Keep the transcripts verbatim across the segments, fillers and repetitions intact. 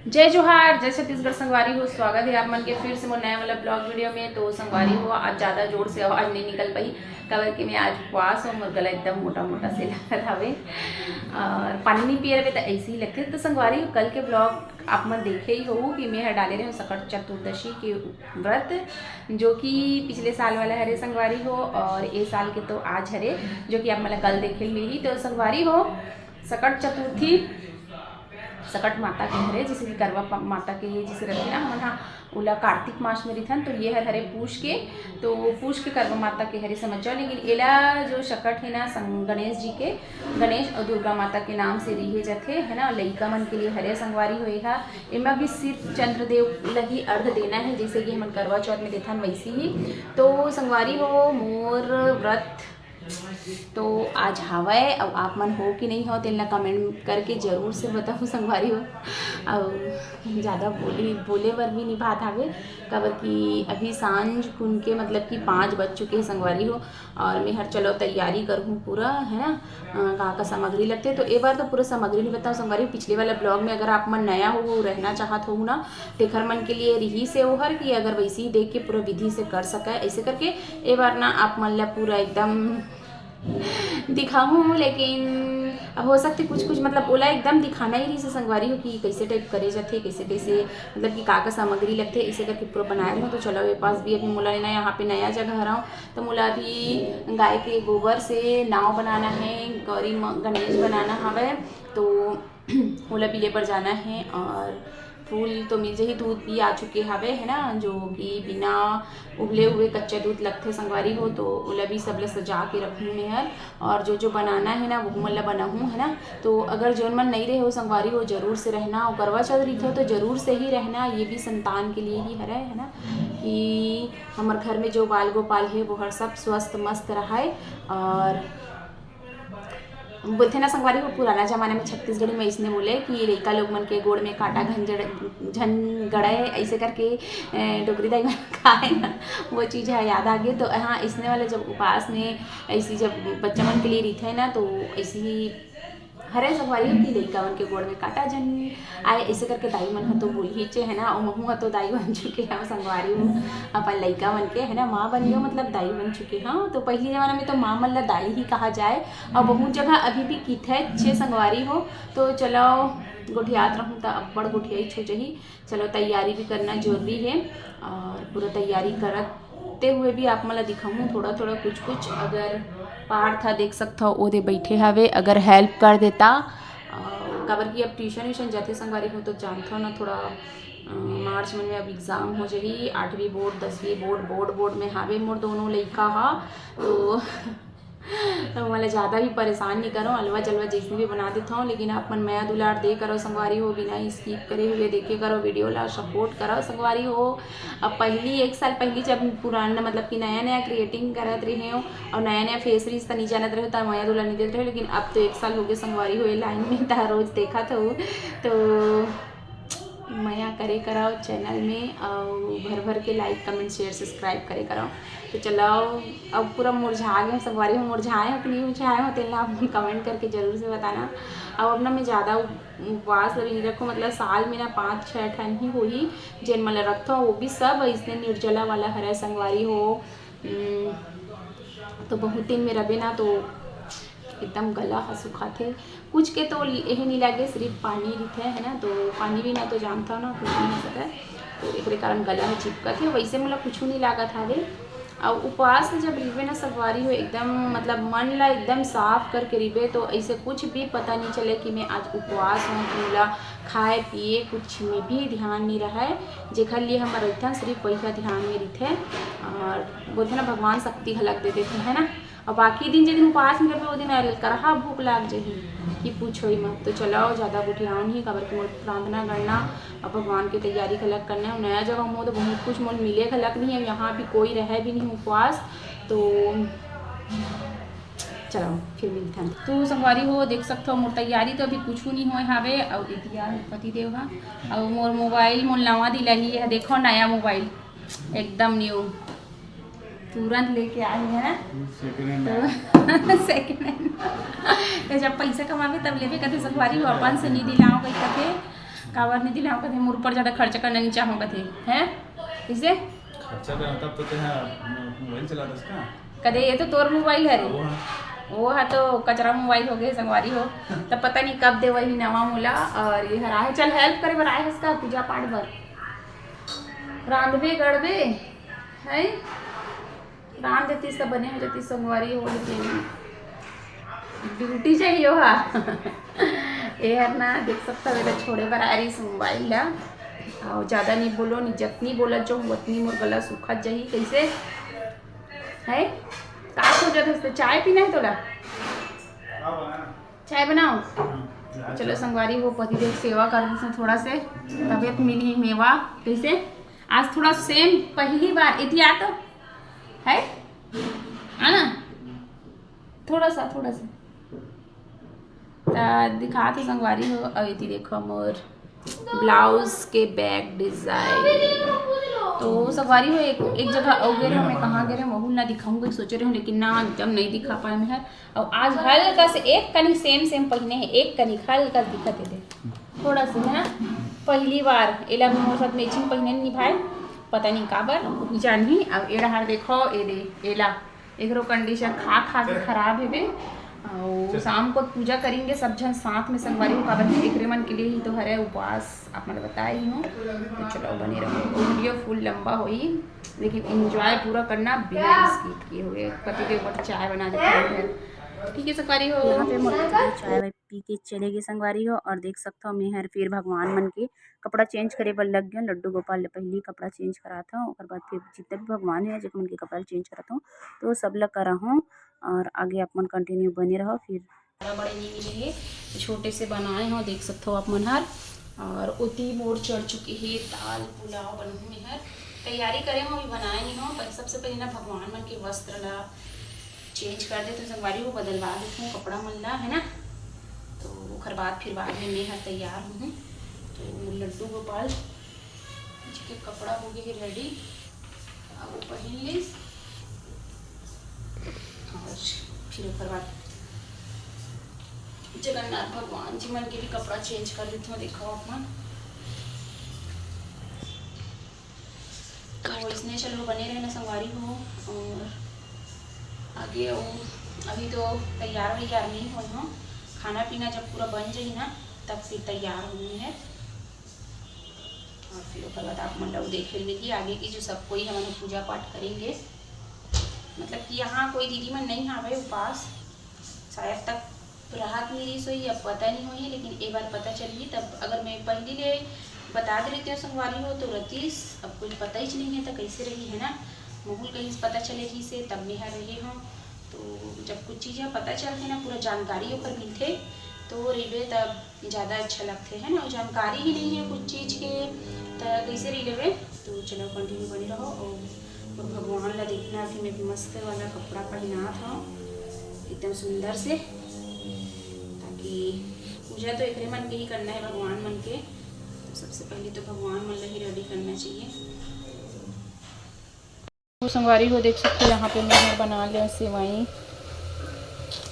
जय जोहार, जय छत्तीसगढ़ संगवारी हो। स्वागत है आप मन के फिर से मोर नया वाला ब्लॉग वीडियो में। तो संगवारी हो, आज ज़्यादा जोर से आवाज़ नहीं निकल पाई, काबर कि मैं आज उपवास हूँ, मोर गला एकदम मोटा मोटा से लगत हवे और पानी नहीं पिए रहे तो ऐसे ही लगते। तो संगवारी हो, कल के ब्लॉग आप मन देखे ही हो कि मैं हर डाले रहे हूँ सकट चतुर्दशी के व्रत, जो कि पिछले साल वाला हरे संगवारी हो और ए साल के तो आज हरे, जो कि आप मन ला कल देखे मिली। तो संगवारी हो, सकट चतुर्थी सकट माता के हरे, जैसे कि करवा प-, माता के जैसे रथे ना, हमन हा ओला कार्तिक मास में रिथन, तो ये हर हरे पूस के, तो पूस के करवा माता के हरे समझ जाओ। लेकिन एला जो सकट है ना, सं-, गणेश जी के, गणेश और दुर्गा माता के नाम से रिहे जथे, है ना, लइका मन के लिए हरे संगवारी हो। एहा, एमा भी सिर्फ चंद्रदेव ला ही अर्घ देना है, जैसे कि हमन करवा चौथ में देथन वैसे ही। तो संगवारी हो, मोर व्रत तो आज हावय, अउ आप मन हो कि नहीं हो, तेन ला कमेंट करके जरूर से बताहू संगवारी हो। अउ ज़्यादा बोली, बोले बर भी नहीं भात हावे, काबर कि अभी सांझ कुन के मतलब कि पाँच बज चुके हैं संगवारी हो, और मैं हर चलो तैयारी करहूँ पूरा, है ना, अ, का का सामग्री लगते। तो ए बार तो पूरा सामग्री नहीं बताओ संगवारी हो। पिछले वाला ब्लॉग में अगर आप मन नया हो, हो रहना चाहत हो ना, तेखर मन के लिए रिहिस हे ओहर कि अगर वैसे ही देख के पूरा विधि से कर सके, ऐसे करके ए बार ना आप मन ला पूरा एकदम दिखाहूँ, लेकिन अब हो सकथे कुछ कुछ मतलब ओला एकदम दिखाना ही रहिस हे संगवारी हो कि कैसे टाइप करे जाथे, कैसे कैसे मतलब कि का का सामग्री लगथे, ऐसे करके पूरा बनाए रहूँ। तो चलो, ये पास भी अभी मोला लेना, यहाँ पे नया जगह हरव, तो मोला अभी गाय के गोबर से नाव बनाना है, गौरी म-, गणेश बनाना हवे, तो ओला भी ले बर जाना है। और फूल तो मिल जाही, दूध भी आ चुके हवे, है ना, जो कि बिना उबले हुए कच्चा दूध लगथे संगवारी हो, तो ओला भी सब ला सजा के रखूँ मैं हर। और जो जो बनाना है ना, वो मन ला बनाहूँ, है ना। तो अगर जोन मन नहीं रहे हो संगवारी हो, जरूर से रहना। और करवा चौथ रहिथे तो जरूर से ही रहना, ये भी संतान के लिए ही हरे, है ना, कि हमर घर में जो बाल गोपाल है वो हर सब स्वस्थ मस्त रहे। और बोलथे ना संगवारी हो, पुराना जमाना में छत्तीसगढ़ी में इसने बोले कि लइका लोग मन के गोड़ में कांटा घंजड़-, झन गड़े, ऐसे करके, ए, डोकरी दाई मन कहे ना, वो चीज़ है याद आ गई। तो हाँ, इसने वाले जब उपास में ऐसी जब बच्चा मन के लिए रहिथे ना, तो ऐसी ही हरे संगवारी हो कि लइका मन के गोड़ में कांटा झन आए, ऐसे करके दाई मन ह तो बोलही चे, है ना। और महू ह तो दाई बन चुके हैं संगवारी हो, अपन लइका मन के, है ना, माँ बन गए, मतलब दाई बन चुके हैं। तो पहली जमाना में तो माँ मन ला दाई ही कहा जाए, और बहुत जगह अभी भी किथे चे संगवारी हो। तो चलो, गोठियात रहूँ त अब्बड़ गोठियाई छो जही। चलो, तैयारी भी करना जरूरी है, और पूरा तैयारी करते हुए भी आप मन ला दिखाऊँ थोड़ा थोड़ा कुछ कुछ। अगर पार्थ ह देख सकथव, ओदे बैठे हवे, अगर हेल्प कर देता, और काबर कि अब ट्यूशन व्यूशन जाथे संगवारी हो, तो जानथव ना, थोड़ा अ, मार्च मन में अब एग्जाम हो जाही, आठवीं बोर्ड, दसवीं बोर्ड, बोर्ड बोर्ड में हावे मोर दोनों लइका हा। तो तो मोला ज़्यादा भी परेशान नहीं करो, अलवा जलवा जैसे भी बना देता हूँ, लेकिन आप मन मया दुलार दे करो संगवारी हो, बिना स्किप करे हुए देखे करो वीडियो ला, सपोर्ट करो संगवारी हो। अब पहली, एक साल पहली जब पुराना मतलब कि नया नया क्रिएटिंग करत रहे हो और नया नया फेस रीस त नहीं जानत रहे हो, त मया दुलार नहीं देत रहे हो, लेकिन अब तो एक साल हो गए संगवारी हो ये लाइन में, त रोज देखत हो। तो मया करे करव चैनल में, अउ भर भर के लाइक, कमेंट, शेयर, सब्सक्राइब करे करव। तो चलो, अब पूरा मुरझा गए संगवारी हो, मुरझाए हो कि नहीं मुरझाए हो, तेला आप कमेंट करके जरूर से बताना। अब अपना मैं ज़्यादा उप-, उपवास अभी नहीं रखूँ, मतलब साल में ना पाँच छः ठन ही होही जेन मन ला रखथव, वो भी सब इसने निर्जला वाला हरे संगवारी हो। हम्म, तो बहुत दिन में रबे ना, तो एकदम गला ह सुखाथे। कुछ के तो एहे नहीं लागे, सिर्फ पानी रहिथे, है ना, तो पानी बिना तो जानथव ना, कुछ नहीं हो सकता। तो एकरे कारण गला ह चिपकत हे, वैसे मोला कुछ नहीं लागत हवे। अउ उपवास में जब रिबे ना संगवारी हो, एकदम मतलब मन ला एकदम साफ करके रिबे, तो ऐसे कुछ भी पता नहीं चले कि मैं आज उपवास हूँ, कि मोला खाए पिए कुछ में भी ध्यान नहीं रहे। जेखर लिए हमर रहिथन सिर्फ वही ध्यान में रहिथे, और बोलथे ना, भगवान शक्ति घलक दे देथे, है ना। और बाकी दिन, जे दिन उपास में रहिबे, वो दिन अरे करहा भूख लाग जाही कि पूछो ही मत। तो चलो, ज़्यादा गोठियाओ नहीं, काबर कि मोर प्रार्थना करना और भगवान के तैयारी घलक करना है। नया जगह में तो बहुत कुछ मोल मिले घलक नहीं है, यहाँ भी कोई रहे भी नहीं उपवास। तो चलो, फिर मिलथन। तो संगवारी हो, देख सकथो, मोर तैयारी तो अभी कुछ नहीं होए हावे। और इतिया पति देव हा, और मोर मोबाइल मोर नवा दिलाही है, देखो, नया मोबाइल, एकदम न्यू, तुरंत लेके आए हैं। सेकंड हैंड तो सेकंड हैंड। तो जब पैसा कमावे तब लेबे कथे संगवारी हो, अपन से नहीं दिलाओ कही कथे। काबर नहीं दिलाओ कथे, मोर ऊपर ज्यादा खर्चा करना नहीं चाहो कथे, हैं? किसे? खर्चा करना तब तो तेहा मोबाइल चलाथस का? कदे ये तो तोर मोबाइल हरे। वो हाँ। वो हा तो कचरा मोबाइल हो गए संगवारी हो। तब पता नहीं कब दे वही नवा मोला। और ये हर आहे, चल हेल्प करे बर आए हस का पूजा पाठ बर? रांधबे गड़बे है, रांध देतीस त बने हो जातीस संगवारी हो, लेकिन ड्यूटी चाहिए हा। ये हर ना देख सकता, मेरा छोड़े बर आ रही मोबाइल ला। और ज्यादा नहीं बोलो, नहीं जतनी बोला जो उतनी मोर गला सूखत जही। कैसे है? का हो जाता है? चाय पीना है तोला? चाय बनाओ। चलो संगवारी हो, पति देव सेवा कर दो थोड़ा से, तबियत मिली मेवा। कैसे आज थोड़ा सेम पहली बार इतिया तो है, है ना? थोड़ा सा, थोड़ा सा। त दिखात हो संगवारी हो, अउ एती देखो मोर ब्लाउज के बैक डिजाइन। तो संगवारी हो, एक, एक जगह अउ गे रहे, मैं कहाँ गे रहे, महू ला दिखाऊंगा सोचे रहे, लेकिन ना, एकदम नहीं दिखा पाए मैं हर। और आज हल्का से एक कनी सेम सेम पहने है, एक कनी हल्का दिखत है दे, थोड़ा सा है ना। पहली बार एला मोर साथ मैचिंग पहने नहीं भाई, पता नहीं काबर, वही जानही। अब ए डहार देखो, ए दे, एला एकरो कंडीशन खा खा के खराब हेबे। अउ शाम को पूजा करेंगे सब झन साथ में संगवारी हो, काबर कि एकरे मन के लिए ही तो हरे उपवास, आप मन बताए ही हूँ। तो चलो बने रहो, वीडियो फुल लंबा होई, लेकिन एंजॉय पूरा करना बिना स्किप किए हुए। पति के ऊपर चाय बना देते हैं। ठीक है संगवारी हो, यहाँ पे मोर पति चाय वाय पी के चले गए संगवारी हो। और देख सकते हो मैं हर फिर भगवान मन के कपड़ा चेंज करे बर लग गयो। लड्डू गोपाल ले पहली कपड़ा चेंज करात हूँ, ओकर बाद फिर जितना भी भगवान है जेकर मन के कपड़ा चेंज करात हूँ, तो सब ला करा हूँ। और आगे आप मन कंटिन्यू बने रहो। फिर बड़ा बड़े नहीं मिले हे, तो छोटे से बनाए हो, देख सकते हो आप मन हर। और ओती मोर चढ़ चुके हे दाल पुलाव बनहूँ मैं हर। तैयारी करे हो, अभी बनाए नहीं हो, पर सबसे पहले ना भगवान मन के वस्त्र ला चेंज कर देते संगवारी हो, बदलवा देते हूँ कपड़ा मन ला, है ना। तो ओकर बाद फिर बाद में मैं हर तैयार हूँ। तो लड्डू गोपाल जी के कपड़ा हो गए रेडी, अब वो पहन लीस। और फिर ओकर बाद जगन्नाथ भगवान जी मन के भी कपड़ा चेंज कर देते हो, देखो आप मन। तो इसने चलो बने रहना संगवारी हो। और आगे वो अभी तो तैयार वैयार नहीं हुई हो, खाना पीना जब पूरा बन जाही ना तब फिर तैयार होनी है। और फिर ओकर बाद आप मन ला देखे मिलही आगे की जो सब कोई हमन पूजा पाठ करेंगे। मतलब कि यहाँ कोई दीदी मन नहीं आवे उपास, शायद तक राहत नहीं रही सोई, अब पता नहीं होई, लेकिन एक बार पता चलिए तब। अगर मैं पहली ले बता दे रही हूँ संगवारी हो तो रतीस, अब कोई पता ही नहीं है तो कैसे रही है ना। महूल कहीं से पता चले ही से तब मैं यहाँ रहे हूँ। तो जब कुछ चीज़ें पता चलते ना, पूरा जानकारी ओकर मिलते, तो वो रहिबे तब ज़्यादा अच्छा लगते है ना। जानकारी ही नहीं है कुछ चीज़ के, तो कैसे रही लेवे। तो चलो कंटिन्यू बने रहो। और और भगवान ला देखना कि मैं मस्त वाला कपड़ा पहनात हूँ एकदम सुंदर से, ताकि पूजा तो एकरे मन के ही करना है, भगवान मन के। तो सबसे पहले तो भगवान मन ला ही रेडी करना चाहिए। तो संगवारी हो देख सकते हो, यहाँ पे मैं बना लिया सेवई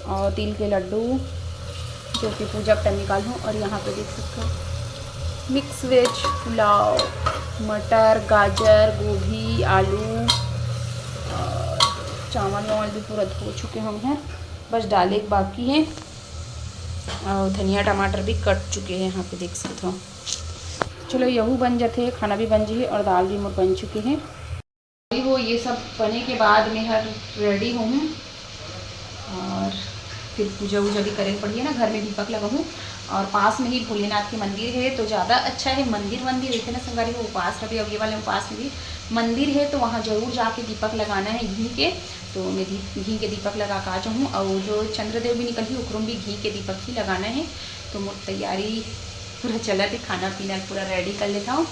और तिल के लड्डू, जो कि पूजा के टाइम निकालूँ। और यहाँ पे देख सकते हो मिक्स वेज पुलाव, मटर, गाजर, गोभी, आलू और चावल वावल भी पूरा धो चुके हम हैं, बस डाले के बाकी है। और धनिया टमाटर भी कट चुके हैं, यहाँ पे देख सकते हो। चलो यहू बन जाते हैं, खाना भी बन जाइए और दाल भी मोर बन चुके हैं। हो ये सब बने के बाद मैं हर रेडी हूँ और फिर पूजा वूजा भी करे पड़ी है ना, घर में दीपक लगाऊँ। और पास में ही भोलेनाथ के मंदिर है तो ज़्यादा अच्छा है, मंदिर वंदिर रहते ना संगवारी हो, उपास रहे। अब ये वाले उपास में भी मंदिर है तो वहाँ जरूर जाके दीपक लगाना है घी के। तो मैं दी घी के दीपक लगा के आ जाऊँ। और जो चंद्रदेव भी निकलही ओकरो में भी घी के दीपक ही लगाना है। तो मोर तैयारी पूरा चलत है, खाना पीना पूरा रेडी कर लेता हूँ।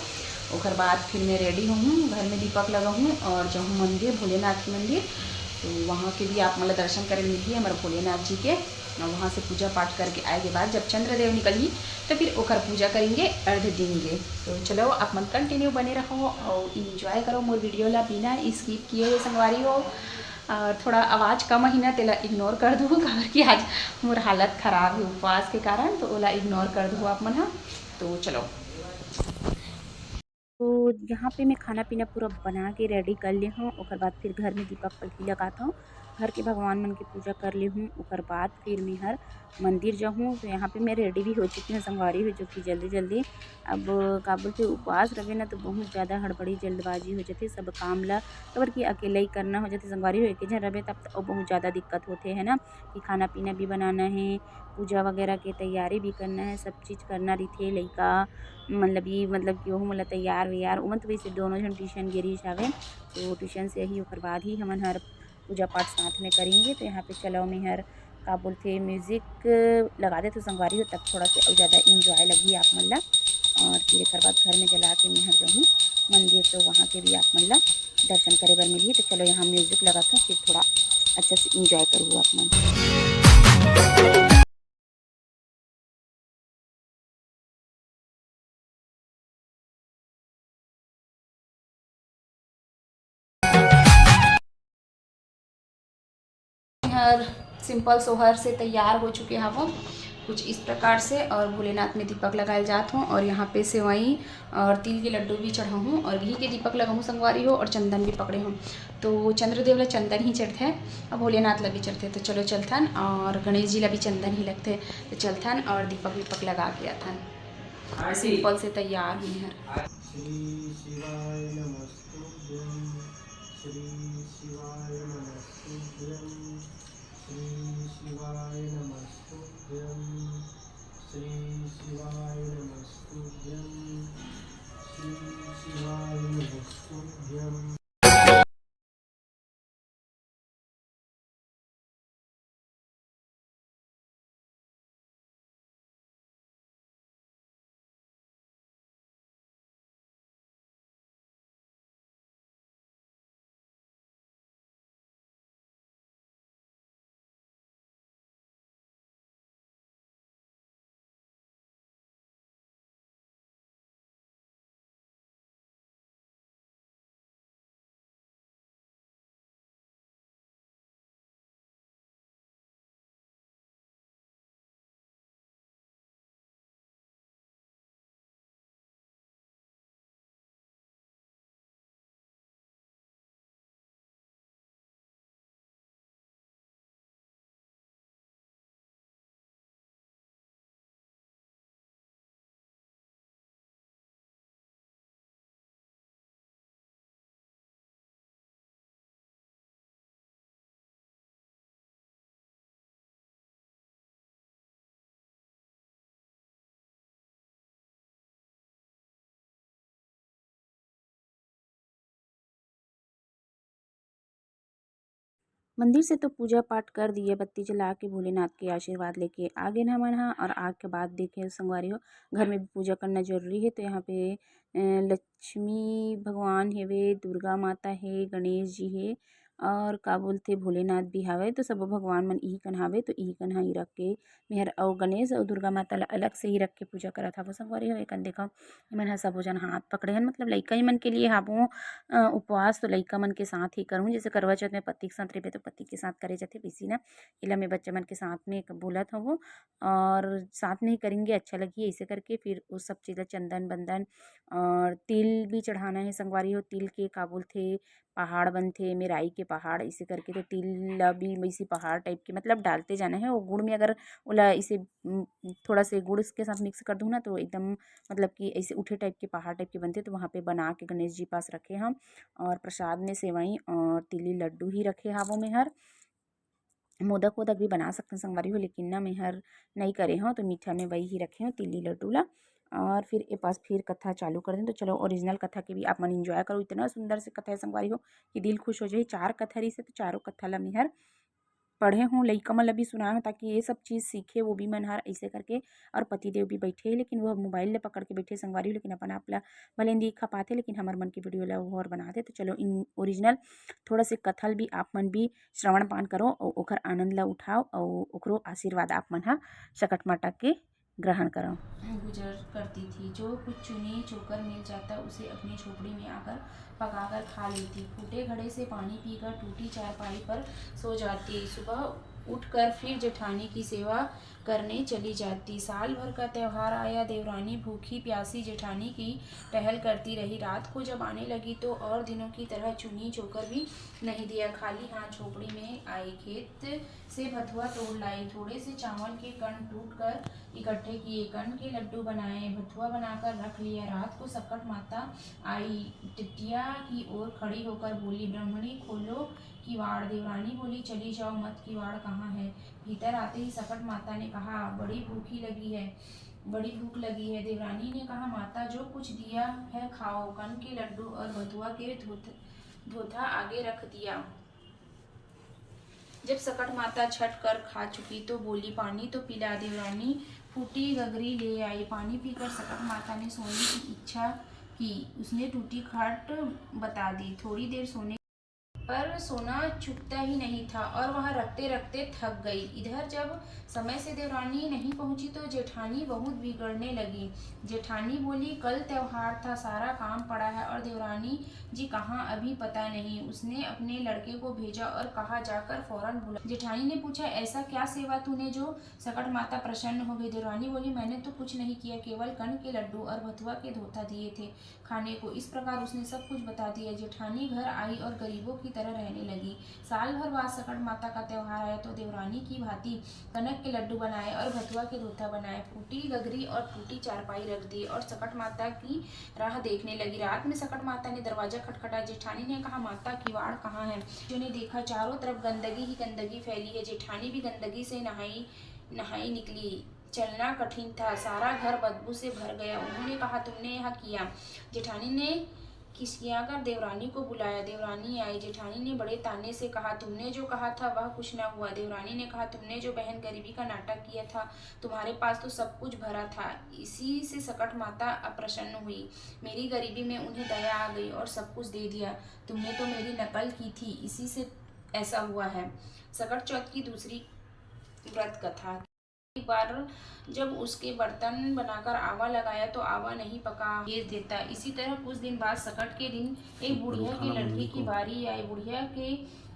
ओकर बाद फिर मैं रेडी होहूँ, घर में दीपक लगाहूँ और जाहूँ मंदिर, भोलेनाथ के मंदिर। तो वहाँ के भी आप मन ला दर्शन करे मिलही हमर भोलेनाथ जी के। और वहाँ से पूजा पाठ करके आए के बाद जब चंद्रदेव निकलही तो फिर ओकर पूजा करेंगे, अर्घ देंगे। तो चलो आप मन कंटिन्यू बने रहो और इंजॉय करो मोर वीडियो ला बिना स्किप किए हुए संगवारी हो। और थोड़ा आवाज़ कम ही ना, तेला इग्नोर कर दो, काबर कि आज मोर हालत खराब है उपवास के कारण, तो ओला इग्नोर कर दो आप मन हा। तो चलो तो यहाँ पे मैं खाना पीना पूरा बना के ready कर ले हूँ, ओकर बाद फिर घर में दीपक पल्ली लगात हूँ, घर के भगवान मन के पूजा कर ले हूँ, ओकर बाद फिर मैं हर मंदिर जाहूँ। तो यहाँ पे मैं ready भी हो चुकी हूँ संगवारी हो, जो कि जल्दी जल्दी अब का बोलते उपवास रहे ना, तो बहुत ज़्यादा हड़बड़ी जल्दबाजी हो जाती सब काम ला, काबर कि अकेले ही करना हो जाती संगवारी हो, एक जन रहे तब तो बहुत ज़्यादा दिक्कत होते है ना, कि खाना पीना भी बनाना है, पूजा वगैरह के तैयारी भी करना है, सब चीज़ करना रहिथे। लइका मतलब ये मतलब कि ओहू मन ला तैयार वैयार, ओमन तो वैसे दोनों झन ट्यूशन गे रिहिस हावे, तो ट्यूशन से ही ओकर बाद ही हमन हर पूजा पाठ साथ में करेंगे। तो यहाँ पे चलो मैं हर का बोलथे music लगा देथों संगवारी हो, तब थोड़ा सा अउ ज़्यादा enjoy लगही आप मन ला। और फिर एक बार घर में जला के मैं हर जाहूँ मंदिर, तो वहाँ के भी आप मन ला दर्शन करे बर मिलही। तो चलो यहाँ music लगाथों, फिर थोड़ा अच्छा से enjoy करहू आप मन। हर simple सोहर से तैयार हो चुके हवो कुछ इस प्रकार से, और भोलेनाथ में दीपक लगाए जात हूँ, और यहाँ पे सेवई और तिल के लड्डू भी चढ़ाहूँ, और घी के दीपक लगाहूँ संगवारी हो, और चंदन भी पकड़े हूँ। तो चंद्रदेव ला चंदन ही चढ़थे, और भोलेनाथ ला भी चढ़थे। तो चलो चलथन, और गणेश जी ला भी चंदन ही लगथे। तो चलथन और दीपक वीपक लगा के आथन। Simple से तैयार हुई हर। श्री शिवाय नमस्तुभ्यं, श्री शिवाय नमस्तुभ्यं, श्री शिवाय नमस्तुभ्यं, श्री शिवाय नमस्तुभ्यं, श्री शिवाय नमस्तुभ्यं। मंदिर से तो पूजा पाठ कर दिए, बत्ती जला के भोलेनाथ के आशीर्वाद लेके आ गेन हमन ह। और आग के बाद देखे संगवारी हो, घर में भी पूजा करना जरूरी है। तो यहाँ पे अ, लक्ष्मी भगवान हेवे, दुर्गा माता हे, गणेश जी हे, और का बोलथे भोलेनाथ भी हावे। तो सबो भगवान मन इही कन हावे, तो इही कन ह ही रख के मेहर अउ गणेश अउ दुर्गा माता ला अलग से ही रख के पूजा करत हावो संगवारी हो। एकन देखो, एमन ह सबो जन हाथ पकड़े हन, मतलब लइका ही मन के लिए हावो। अ, उपवास तो लइका मन के साथ ही करूँ, जैसे करवा चौथ में पति के साथ रहिबे तो पति के साथ करे जाथे, वैसी ना एला मैं बच्चा मन के साथ में एक बोलत हवो। और साथ में ही करेंगे, अच्छा लगही। ऐसे करके फिर उस सब चीज़ ला चंदन बंदन और तिल भी चढ़ाना है संगवारी हो। तिल के का बोलथे, पहाड़ बनथे, मेराई के पहाड़, इसे करके तो तिल ला भी वैसे पहाड़ टाइप के मतलब डालते जाना है। वो गुड़ में अगर ओला इसे उम, थोड़ा से गुड़ के साथ मिक्स कर दूँ ना, तो एकदम मतलब कि ऐसे उठे टाइप के, पहाड़ टाइप के बनथे। तो वहाँ पे बना के गणेश जी पास रखे हम, और प्रसाद में सेवई और तिली लड्डू ही रखे हावो मेहर। मोदक वोदक भी बना सकथन संगवारी हो, लेकिन ना मेहर नई करे हव, तो मीठा में वही ही रखे हव तिल्ली लड्डू ला। और फिर ए पास फिर कथा चालू कर दें। तो चलो ओरिजिनल कथा के भी आप मन एंजॉय करो। इतना सुंदर से कथा है संगवारी हो कि दिल खुश हो जाए। चार कथा रही से, तो चारों कथा ला मेहर पढ़े हूँ, लइका मन ला भी सुनाए हूँ, ताकि ये सब चीज़ सीखे वो भी मन हर ऐसे करके। और पति देव भी बैठे हे, लेकिन वो मोबाइल ला पकड़ के बैठे संगवारी हो, लेकिन अपन आप ला भले नहीं दिखा पाते, लेकिन हमर मन के वीडियो ला वो और बना दे। तो चलो इन ओरिजिनल थोड़ा से कथा ल भी आप मन भी श्रवण पान करो और ओखर आनंद ला उठाओ और ओकरो आशीर्वाद आप मन ह शकटमाटा के ग्रहण करो। गुजर करती थी। जो कुछ चुनी चोकर मिल जाता, उसे अपनी झोपड़ी में आकर पकाकर खा लेती। फूटे घड़े से पानी पीकर टूटी चारपाई पर सो जाती। सुबह उठकर फिर जेठानी की सेवा करने चली जाती। साल भर का त्योहार आया, देवरानी भूखी प्यासी जेठानी की टहल करती रही। रात को जब आने लगी तो और दिनों की तरह चूल्ही चोकर भी नहीं दिया, खाली हाथ झोपड़ी में आई। खेत से भथुआ तोड़ लाई, थोड़े से चावल के कण टूट कर इकट्ठे किए, कण के लड्डू बनाए, भथुआ बनाकर रख लिया। रात को सकट माता आई, टिटिया की ओर खड़ी होकर बोली, ब्राह्मणी, खोलो किवाड़। देवरानी बोली, चली जाओ, मत किवाड़ कहाँ है? भीतर आते ही सकट माता ने कहा, बड़ी भूखी लगी है, बड़ी भूख लगी है। देवरानी ने कहा, माता, जो कुछ दिया है खाओ। कण के लड्डू और भथुआ के धोथ-, धोथा आगे रख दिया। जब सकट माता छट कर खा चुकी तो बोली, पानी तो पिला। देवरानी फूटी गगरी ले आई। पानी पीकर सकट माता ने सोने की इच्छा की। उसने टूटी खाट बता दी। थोड़ी देर सोने पर सोना चुकता ही नहीं था और वह रखते रखते थक गई। इधर जब समय से देवरानी नहीं पहुंची तो जेठानी बहुत बिगड़ने लगी। जेठानी बोली, कल त्योहार था, सारा काम पड़ा है और देवरानी जी कहाँ, अभी पता नहीं। उसने अपने लड़के को भेजा और कहा, जाकर फौरन बुला। जेठानी ने पूछा, ऐसा क्या सेवा तूने जो सकट माता प्रसन्न हो गई? देवरानी बोली, मैंने तो कुछ नहीं किया, केवल कण के लड्डू और भथुआ के धोथा दिए थे खाने को। इस प्रकार उसने सब कुछ बता दिया। जेठानी घर आई और गरीबों की तरह रहने लगी। साल भर बाद सकट माता का त्योहार आया तो देवरानी की भांति कनक के लड्डू बनाए और भथुआ के धोथा बनाए, फूटी गगरी और फूटी चारपाई रख दी और सकट माता की राह देखने लगी। रात में सकट माता ने दरवाजा खटखटा। जेठानी ने कहा, माता, किवाड़ कहाँ है? जो ने देखा, चारों तरफ गंदगी ही गंदगी फैली है। जेठानी भी गंदगी से नहाई नहाई निकली। चलना कठिन था, सारा घर बदबू से भर गया। उन्होंने कहा, तुमने यह किया। जेठानी ने खिसियाकर देवरानी को बुलाया। देवरानी आई। जेठानी ने बड़े ताने से कहा, तुमने जो कहा था वह कुछ न हुआ। देवरानी ने कहा, तुमने जो बहन गरीबी का नाटक किया था, तुम्हारे पास तो सब कुछ भरा था, इसी से सकट माता अप्रसन्न हुई। मेरी गरीबी में उन्हें दया आ गई और सब कुछ दे दिया। तुमने तो मेरी नकल की थी, इसी से ऐसा हुआ है। सकट चौथ की दूसरी व्रत कथा। एक बार जब उसके बर्तन बनाकर आवा लगाया तो आवा नहीं पका, ये देता। इसी तरह कुछ दिन बाद सकट के दिन एक बुढ़िया के लड़के की बारी आई। बुढ़िया के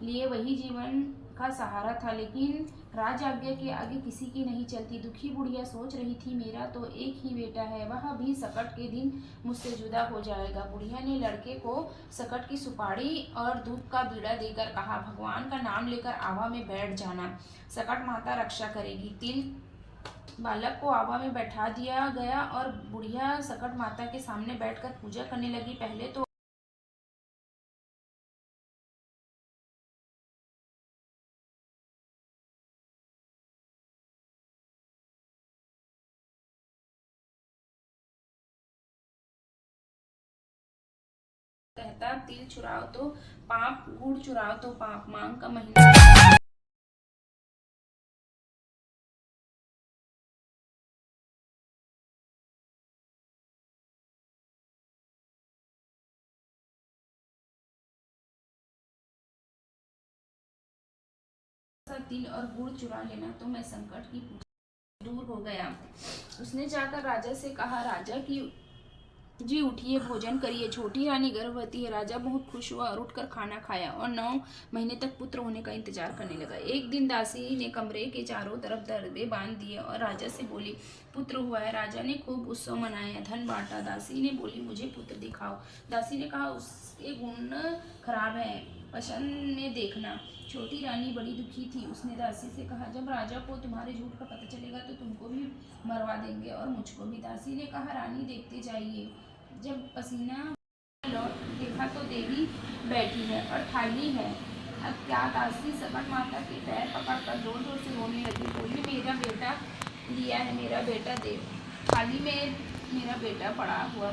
लिए वही जीवन का सहारा था, लेकिन राज आज्ञा के आगे किसी की नहीं चलती। दुखी बुढ़िया सोच रही थी, मेरा तो एक ही बेटा है, वह भी सकट के दिन मुझसे जुदा हो जाएगा। बुढ़िया ने लड़के को सकट की सुपारी और दूध का बीड़ा देकर कहा, भगवान का नाम लेकर आवा में बैठ जाना, सकट माता रक्षा करेगी। तिल बालक को आवा में बैठा दिया गया और बुढ़िया सकट माता के सामने बैठकर पूजा करने लगी। पहले तो कहता, तिल चुराओ तो पाप, गुड़ चुराओ तो पाप। मांग का महीना। तिल और गुड़ चुरा लेना तो मैं संकट की पूजा दूर हो गया। उसने जाकर राजा से कहा, राजा की जी उठिए, भोजन करिए, छोटी रानी गर्भवती है। राजा बहुत खुश हुआ और उठकर खाना खाया और नौ महीने तक पुत्र होने का इंतजार करने लगा। एक दिन दासी ने कमरे के चारों तरफ दरबे बांध दिए और राजा से बोली, पुत्र हुआ है। राजा ने खूब उत्सव मनाया, धन बांटा। दासी ने बोली, मुझे पुत्र दिखाओ। दासी ने कहा, उसके गुण खराब हैं, पसंद में देखना। छोटी रानी बड़ी दुखी थी। उसने दासी से कहा, जब राजा को तुम्हारे झूठ का पता चलेगा तो तुमको भी मरवा देंगे और मुझको भी। दासी ने कहा, रानी देखते जाइए, जब पसीना लौट देखा तो देवी बैठी है और थाली है। अब क्या? दासी सकट माता के पैर पकड़कर जोर जोर से रोने लगी, बोली, मेरा बेटा दिया है, मेरा बेटा दे, थाली में मेरा बेटा पड़ा हुआ,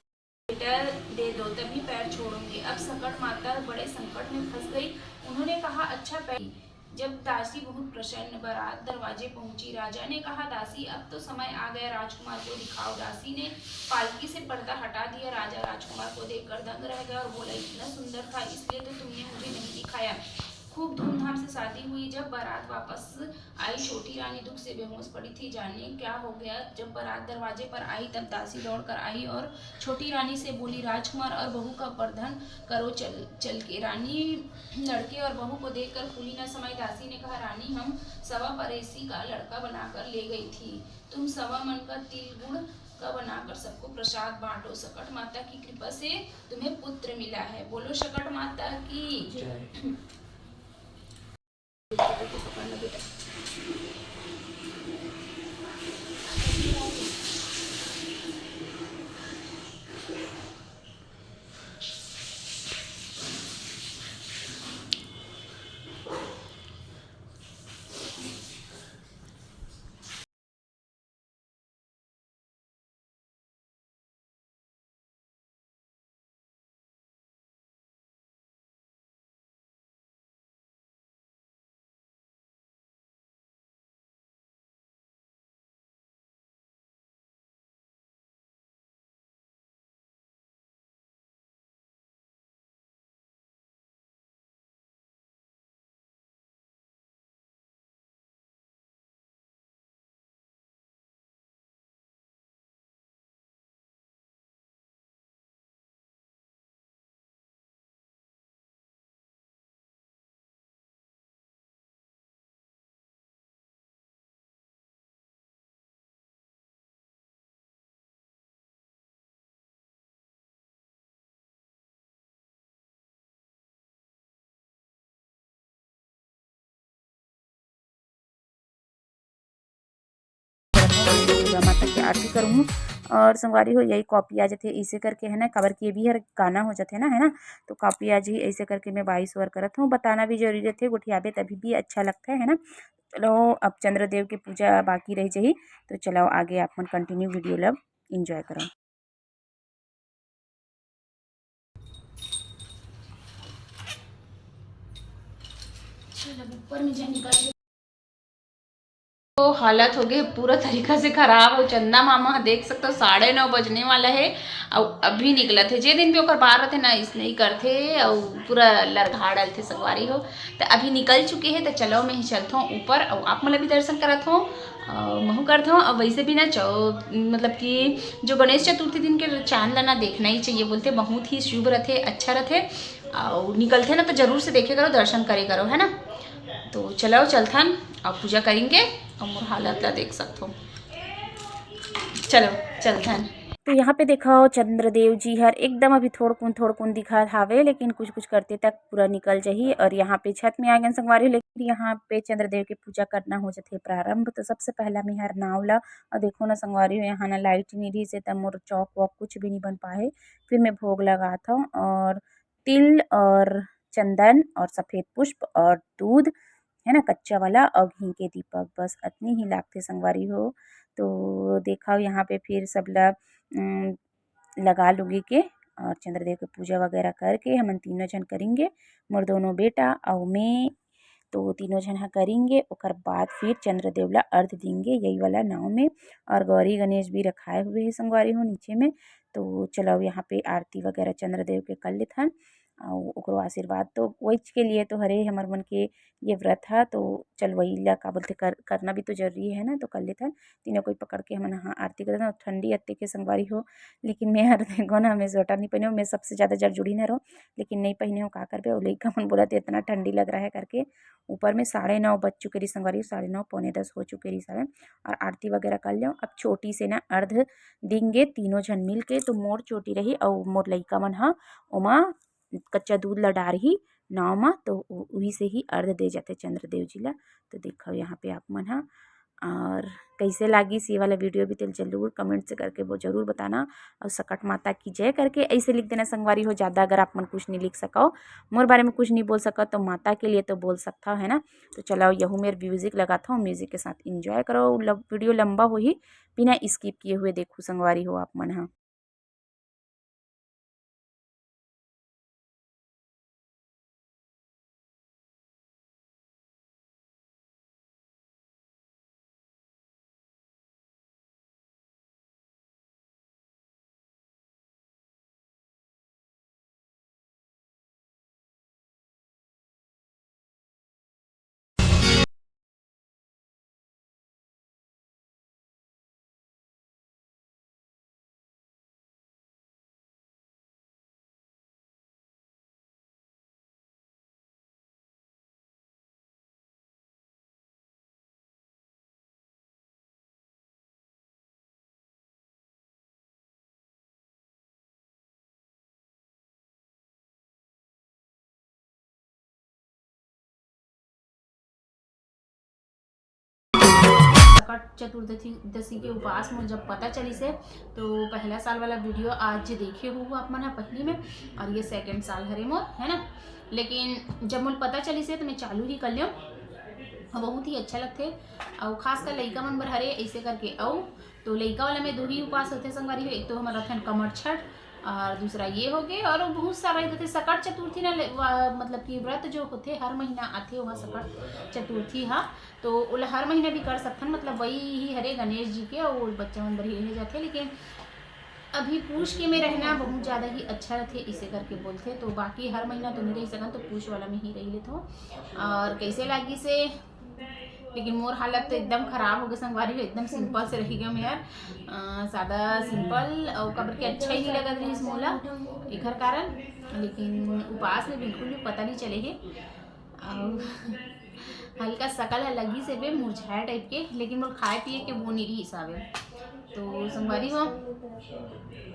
बेटा दे दो, तभी पैर छोड़ूंगी। अब सकट माता बड़े संकट में फंस गई। उन्होंने कहा, अच्छा पैर। जब दासी बहुत प्रसन्न, बारात दरवाजे पहुंची। राजा ने कहा, दासी, अब तो समय आ गया, राजकुमार को दिखाओ। दासी ने पालकी से पर्दा हटा दिया। राजा राजकुमार को देखकर दंग रह गया और बोला, इतना सुंदर था, इसलिए तो तुमने मुझे नहीं दिखाया। खूब धूमधाम से शादी हुई। जब बारात वापस आई, छोटी रानी दुख से बेहोश पड़ी थी। जाने क्या हो गया। जब बारात दरवाजे पर आई, तब दासी दौड़कर आई और छोटी रानी से बोली, "राजकुमार और बहू का अपहरण करो चल चल के।" रानी लड़के और बहू को देखकर फूली न समाई। दासी ने कहा, "रानी, हम सवा पड़ोसी का लड़का बनाकर ले गई थी। तुम सवा मन का तिल गुड़ का बनाकर सबको प्रसाद बांटो। सकट माता की कृपा से तुम्हें पुत्र मिला है।" बोलो सकट माता की। दुर्गा माता के आरती करूँ। और संगवारी हो, यही कॉपी आ जाथे, इसे करके है ना, काबर कि ये भी हर गाना हो जाथे ना, है ना, तो कॉपी आ जाही। ऐसे करके मैं बाईस ओवर करत हूँ। बताना भी जरूरी रहथे, गोठियाबे तभी भी अच्छा लगथे, है ना। चलो, अब चंद्रदेव के पूजा बाकी रह जाही, तो चलो आगे आप मन कंटिन्यू वीडियो ला एंजॉय करो। चल, अब ऊपर में जा निकाल। तो हालत हो गई पूरा तरीका से खराब। और चंदा मामा देख सकते हो, साढ़े नौ बजने वाला है, और अभी निकलत है। जे दिन भी ओकर बार रहते ना, इसने ही करते, और पूरा लरघा डालते संगवारी हो। तो अभी निकल चुके हैं, तो चलो मैं ही चलता हूँ ऊपर, और आप मन ला भी दर्शन करत हूँ, और महू करत हूँ। और वैसे भी ना चौ मतलब कि जो गणेश चतुर्थी दिन के चांद ला ना देखना ही चाहिए बोलते, बहुत ही शुभ रहते, अच्छा रहते। और निकलते ना तो जरूर से देखे करो, दर्शन करे करो, है ना। तो चलो चलथन, अब पूजा करेंगे, और मोर हालत ला देख सकथो। चलो चलथन। तो यहाँ पे देखो, चंद्रदेव जी हर एकदम अभी थोड़कुन थोड़कुन दिखात हावे, लेकिन कुछ कुछ करते तक पूरा निकल जाही। और यहाँ पे छत में आ गए संगवारी हो, लेकिन यहाँ पे चंद्रदेव के पूजा करना हो जाथे प्रारंभ। तो सबसे पहला मैं हर नाव ला, और देखो ना संगवारी हो, यहाँ ना लाइट नहीं रही से, तब मोर चौक वॉक कुछ भी नहीं बन पाए। फिर मैं भोग लगात हूँ, और तिल और चंदन और सफेद पुष्प और दूध, है ना, कच्चा वाला, और घी के दीपक, बस अतनी ही लागथे संगवारी हो। तो देखो यहाँ पे फिर सबला, उम, लगा लुगी के और चंद्रदेव के पूजा वगैरह करके हमन तीनों झन करेंगे, मोर दोनों बेटा और मैं। तो तीनों झन ह करेंगे, ओकर बाद फिर चंद्रदेव ला अर्घ देंगे यही वाला नाव में। और गौरी गणेश भी रखाए हुए हैं संगवारी हो नीचे में। तो चलो यहाँ पे आरती वगैरह चंद्रदेव के कर लेथन, और ओकरो आशीर्वाद तो वहीच के लिए तो हरे हमर मन के ये व्रत ह। तो चल वही ला का बोलते कर, करना भी तो जरूरी है ना, तो कर लेथन। तीनों कोई पकड़ के हमन ह आरती करत हन। ठंडी अत्ते के संगवारी हो, लेकिन मैं हर देखो ना, मैं स्वेटर नहीं पहने हूँ, मैं सबसे ज़्यादा जड़ जुड़ी ना रहूँ, लेकिन नहीं पहने हूँ, का करबे। और लइका मन बोलत, "इतना ठंडी लग रहा है" करके। ऊपर में साढ़े नौ बज चुके रही संगवारी, साढ़े नौ, पौने दस हो चुके रही साढ़े। और आरती वगैरह कर लियो। अब छोटी से ना अर्घ दिंगे तीनों झन मिल के, तो मोर छोटी रही और मोर लइका मन ह ओमा कच्चा दूध ला डारही नाव मा, तो उ-, उही से ही अर्घ दे जाथे चंद्रदेव जी ला। तो देखो यहाँ पे आप मन ह, और कैसे लागिस ये वाला वीडियो भी, तो जरूर कमेंट से करके वो जरूर बताना। और सकट माता की जय करके ऐसे लिख देना संगवारी हो। ज़्यादा अगर आप मन कुछ नहीं लिख सको, मोर बारे में कुछ नहीं बोल सको, तो माता के लिए तो बोल सकता हो, है ना। तो चलो, यहू मेर म्यूजिक लगाता हूँ, म्यूजिक के साथ एंजॉय करो। लब-, वीडियो लंबा होही, बिना स्किप किए हुए देखू संगवारी हो आप मन ह। चतुर्दशी के उपास मोर जब पता चलिस हे, तो पहला साल वाला वीडियो आज देखे हो आप मन ह पहिली में, और ये सेकंड साल हरे मोर, है ना। लेकिन जब मोर पता चलिस हे, तो मैं चालू ही कर लियो, और बहुत ही अच्छा लगथे। और खासकर लइका मन बर हरे ऐसे करके, अउ तो लइका वाला में दो ही उपास होथे संगवारी हो, एक तो हमर रथन कमर छठ, और दूसरा ये हो गए, और वो बहुत सारा होथे सकट चतुर्थी ना, मतलब कि व्रत जो होथे हर महीना आथे, वहाँ सकट चतुर्थी हा, तो ओला हर महीना भी कर सकथन, मतलब वही ही हरे गणेश जी के, और बच्चा मन बर ही रह जाथे। लेकिन अभी पूछ के में रहना बहुत ज़्यादा ही अच्छा रहथे, इसे करके बोलथे। तो बाकी हर महीना तो नहीं रह सकन, तो पूछ वाला में ही रह लेथो। और कैसे लागी से, लेकिन मोर हालत तो एकदम खराब हो गए संगवारी हो, एकदम सिंपल से रह गया मैं यार, ज़्यादा सिंपल, और कबर के अच्छा ही नहीं लगत रहिस मोला एकर कारण। लेकिन उपास में बिल्कुल भी पता नहीं चले हे, और हल्का सकल ह लगी से बे मुरझाए टाइप के, लेकिन मोर खाए पिए के वो नहीं रहिस हावे। तो संगवारी हो,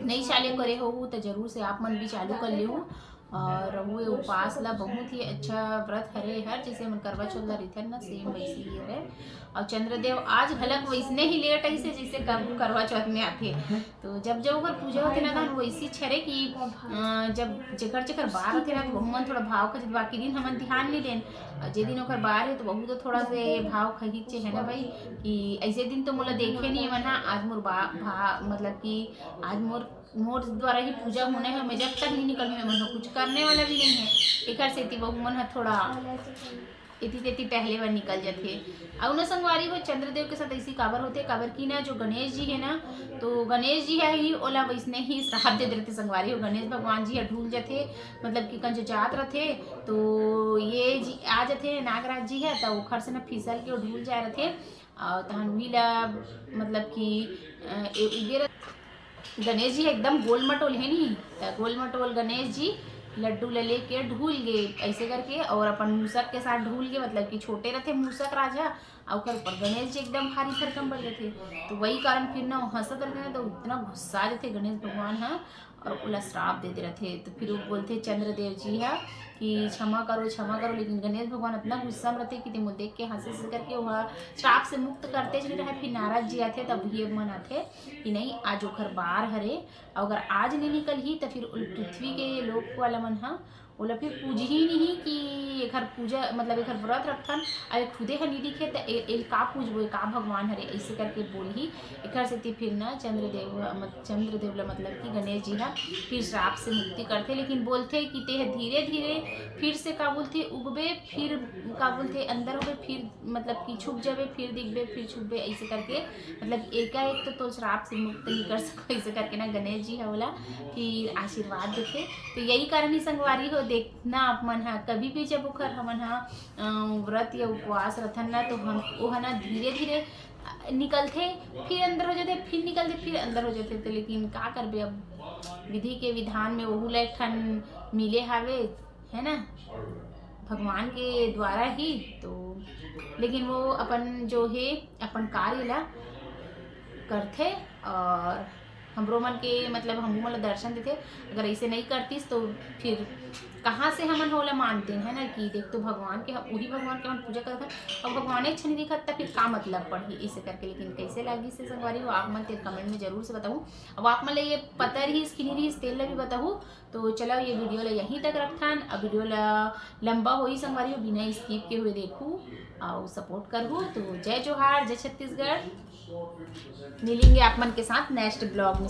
नहीं चालू करे हो तो जरूर से आप मन भी चालू कर लेहू। और वो उपास ला बहुत ही अच्छा व्रत हरे, हर जैसे हमन करवा चौथ ला रहिथन ना, सेम वैसे ही हरे। और चंद्रदेव आज घलक वैसने ही लेट आइसे जैसे कर-, करवा चौथ में आथे। तो जब जब ओकर पूजा होथे ना, तहन वैसी छरे कि अ, जब जेकर जेकर बार होथे ना, तो वहू मन थोड़ा भाव खा जथे, बाकी दिन हमन ध्यान नहीं देन। और जे दिन ओकर बार हे तो वहू तो थोड़ा से भाव खही चे, है ना भाई, कि ऐसे दिन तो मोला देखे नहीं मन हा, आज मोर बा-, भा-, मतलब कि आज मोर मोर द्वारा ही पूजा होना है, मैं जब तक नहीं निकलूँ, मैं मन कुछ करने वाला भी नहीं है। एकर सेती वहू मन ह थोड़ा एती तेती टहले बर निकल जथे। अउ न संगवारी हो, चंद्रदेव के साथ ऐसी काबर होथे, काबर कि ना जो गणेश जी है ना, तो गणेश जी है ही ओला वैसने ही श्राप दे देथे संगवारी हो। गणेश भगवान जी है ढूल जथे, मतलब कि कंजो जात रथे, तो ये जी आ जथे नागराज जी है, तो ओखर से ना फिसल के वो ढूल जाए रथे। और तहन उही ला मतलब कि अ, ए उगे रह-, गणेश जी एकदम गोल मटोल है नी, त गोल मटोल गणेश जी लड्डू ल लेके ढूल गे ऐसे करके, और अपन मूसक के साथ ढूल गे, मतलब कि छोटे रहते मूसक राजा, और ओकर ऊपर गणेश जी एकदम भारी भरकम बन जाते। तो वही कारण फिर ना हंसत रहते ना, तो इतना गुस्सा जाते गणेश भगवान हा, और ओला श्राप दे दे रहते। तो फिर वो बोलते चंद्रदेव जी हा कि क्षमा करो, क्षमा करो, लेकिन गणेश भगवान इतना गुस्सा में रहते कि ते मोला देख के हंसे से करके वह श्राप से मुक्त करते नहीं रहे। फिर नारद जी आते, तब ये मन आते कि नहीं, आज ओखर बार हरे, अउ अगर आज नहीं निकलही, त फिर उल-, पृथ्वी के लोक वाला मन ह ओला फिर पूजही नहीं कि एखर पूजा, मतलब एखर व्रत रखथन, अउ ये खुदे ह नहीं दिखे, त ए-, एल का पूजबो, ये का भगवान हरे, ऐसे करके बोलही। एखर सेती फिर ना चंद्रदेव, मत-, चंद्रदेव ला मतलब कि गणेश जी ह फिर श्राप से मुक्ति करथे, लेकिन बोलथे कि ते ह धीरे धीरे फिर से का बोलथे, उगबे, फिर का बोलथे, अंदर होबे, फिर मतलब कि छुप जाबे, फिर दिखबे, फिर छुपबे, ऐसे करके मतलब एकाएक तो तोर श्राप से मुक्त नहीं कर सको, ऐसे करके ना गणेश जी ह ओला फिर आशीर्वाद देथे। तो यही कारण ही संगवारी हो, देखना आप मन ह कभी भी जब ओखर हमन ह अ, व्रत या उपवास रथन ना, तो हम ओह ना धीरे धीरे निकलथे, फिर अंदर हो जाथे, फिर निकलथे, फिर अंदर हो जाथे। तो लेकिन का करबे, अब विधि के विधान में ओहू ला एक ठन मिले हावे, है ना, भगवान के द्वारा ही। तो लेकिन वो अपन जो है अपन कार्य ला करथे, और हमरो मन के मतलब हमू मन ला दर्शन देथे। अगर ऐसे नहीं करतीस तो फिर कहाँ से हमन ओला मानतेन, है ना? कि देख तो भगवान के हम, उही भगवान के हम पूजा करत हन, अब भगवान अच्छा नहीं दिखत, त फिर का मतलब पड़ही इसे करके। लेकिन कैसे लागिस हे संगवारी हो, आप मन तेर कमेंट में जरूर से बताहू। अब आप मन ला ये पता रहिस कि नहीं रहिस, तेल ला भी बताहू। तो चलो ये वीडियो ला यहीं तक रखथन। अब वीडियो ला लंबा होई संगवारी हो, बिना स्किप के हुए देखू और सपोर्ट करहू। तो जय जोहार, जय छत्तीसगढ़। मिलेंगे आप मन के साथ नेक्स्ट ब्लॉग में।